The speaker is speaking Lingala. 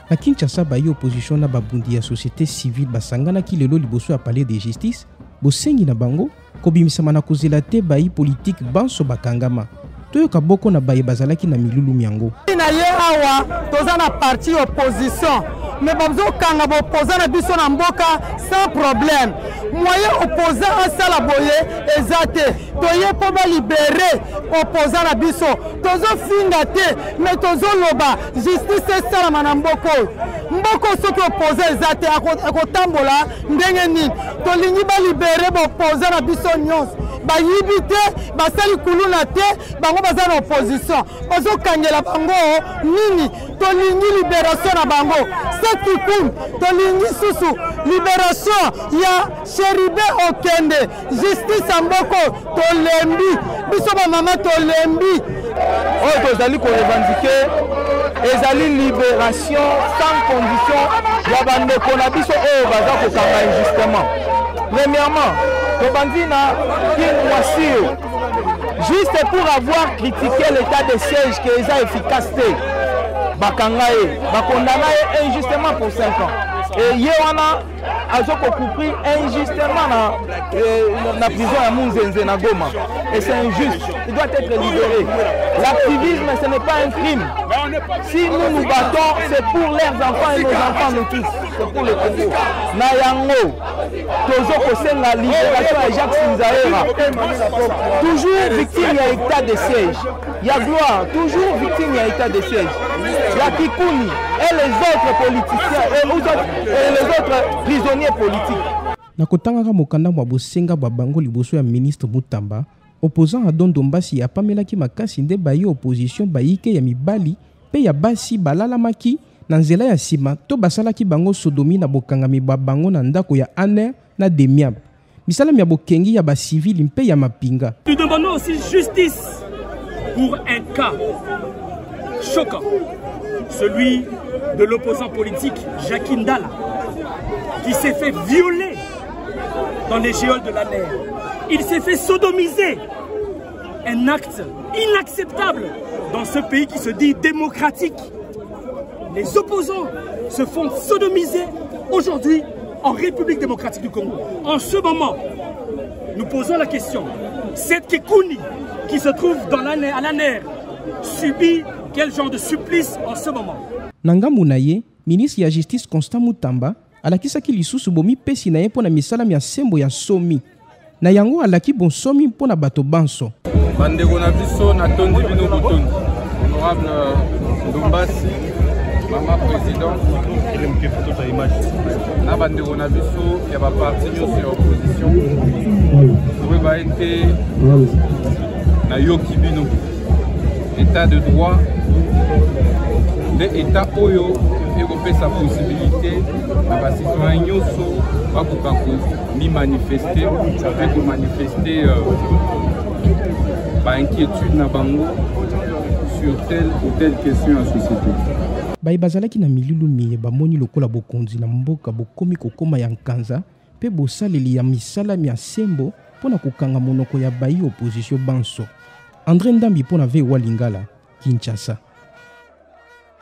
Na Kinshasa, bayi opposition na babundi ya societe civile basanganaki lelo liboso ya palais de justice. Bosengi na bango kobimisama na kozela te bayi politiki banso bakangama. Toyoka boko na baye bazalaki na milulu myango. Na ye awa toza na parti opposition, mais bazokanga baopposant na biso na mboka sans problème. Moyen opposant asala boye eza te. Toye mpo balibere opposant na biso. Tozofinga te, mais tozoloba justice esalama na mboka oyo. Mboka oyo soki opposant eza te, akotambola ndenge nini? Tolingi balibere baopposant na biso nyonso. Bayibi te, basali kuluna te, bango baza na opposition, bazokangela bango nini? Tolingi libération na bango. Seth Kikuni, tolingi susu libération ya Chérubin Okende. Justice ya mboko tolembi, biso bamama tolembi. Oyo tozali korevendiquer ezali libération sans condition ya bandeko na biso oyo baza kokanga injustement. Premièrement, tobandi na Kin Mwasio, juste pour avoir critiqué l'état de siège que eza efficace te, bakanga ye, bakondana ye injustement pour 5 ans. Et ye wana azo kocouprir injustement na prison ya Munzenze na Goma. Et c'est injuste, il doit être libéré. L'activisme, ce n'est pas un crime. Si nous nous battons, c'est pour leurs enfants et nos enfants, nous tous. C'est pour le Congo. Na yango, tozo kosenga libération ya Jacques Sinzaera, toujours victime ya état de siège. Ya Gloire, toujours victime ya état de siège. Ya Kikuni et les autres politiciens et les autres prisonniers politiques. Na kotangaka mokanda mwa bosenga bwa bango liboso ya ministre Mutamba, opposant Adon Ndombasi apamelaki makasi nde bayi opposition bayike ya mibali pe ya basi balalamaki na nzela ya nsima to basalaki bango sodomie na bokangami bwa bango na ndako ya ANR na Demiap. Misala mya bokengi ya basivili mpe ya mapinga. Nous demandons aussi justice pour un cas choquant, celui de l'opposant politique Jacques Ndala, qui s'est fait violer dans les geôles de l'ANR. Il s'est fait sodomiser, un acte inacceptable dans ce pays qui se dit démocratique. Les opposants se font sodomiser aujourd'hui en République démocratique du Congo. En ce moment, nous posons la question, cette Kikuni qui se trouve dans l'ANR, à l'ANR, subit quel genre de supplice en ce moment? Na ngambo na ye, ministre ya Justice Constant Mutamba alakisaki lisusu bomipesi na ye mpo na misala mya sembo ya nsomi. Na yango alaki bonsomi mpo na bato banso. Bandeko na biso, natondi bino botondi. Honorable Ndombasi, mama présidente, na bandeko na biso ya ba parti nyonso ya opposition, toyeba ete nayoki bino. État de droit nde état oyo ekopesa possibilité na ba citoyen nyonso bakoka komimanifeste mpe komanifeste ba inquiétude na bango sur telle ou telle question ya société. Baye bazalaki na milulu miye bamoni lokola bokonzi na mboka bokomi kokoma ya nkanza mpe bosaleli ya misala mya sembo mpo na kokanga monoko ya bayi opposition banso. André Ndambi mpo na VOA Lingala, Kinshasa.